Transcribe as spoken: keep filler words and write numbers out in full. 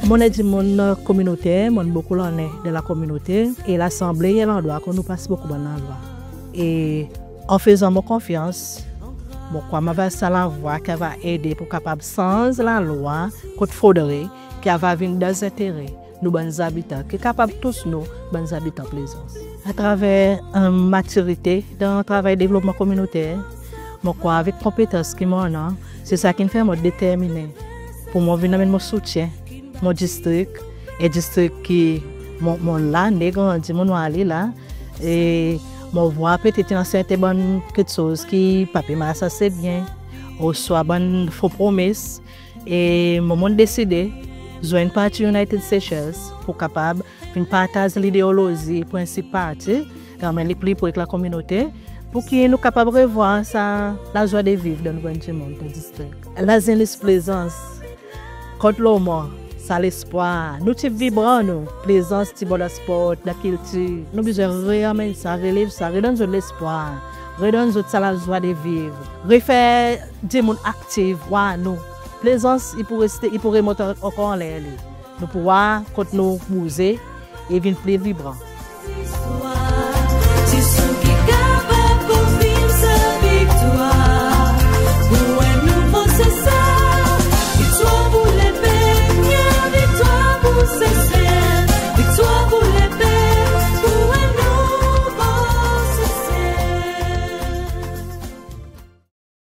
Mon en dimoun kominoter, mon'n bokou lannen dan lakominote, e Lasanble i en landrwa kot nou pas bokou bann lalwa. E an fezan mon konfyans, mon krwar mon ava sa lavwa ki ava ede pour kapab sanz lalwa kot fodre, ki ava vin dan zentere nou bann zabitan, ki kapab tous nou bann zabitan Plaisance. Atraver matirite dan travay devlopman kominoter, mon krwar avek konpetans ki mon annan, se sa ki'n fer mon determinen pour mon vin anmenn mon soutyen mon distrik, e distrik ki mon, mon la ne, grandi, mon war li la, e mon war petet i annan serten bann keksoz ki pa pe mars ase byen, ouswa bann fo promes, e mon, mon'n deside zwenn parti United Seychelles pour kapab vin partaz lideolozi, prensip parti, e anmenn li pli pre ek lakominote, pour ki nou kapab revwar sa lazwa de viv dan nou bann dimoun dan distrik. Lazenes Plaisance, kont lo mwan, sa lespwar. Nou ti vibran nou, Plaisance ti bon dan spor, dan kiltir. Nou bezwen re-anmenn sa, relev sa, redonn zot lespwar, redonn zot sa lazwa de viv, refer dimoun aktiv war nou. Plaisance i pou reste, i pou remont ankor anler li. Nou pou war kot nou bouze e vin pli vibran.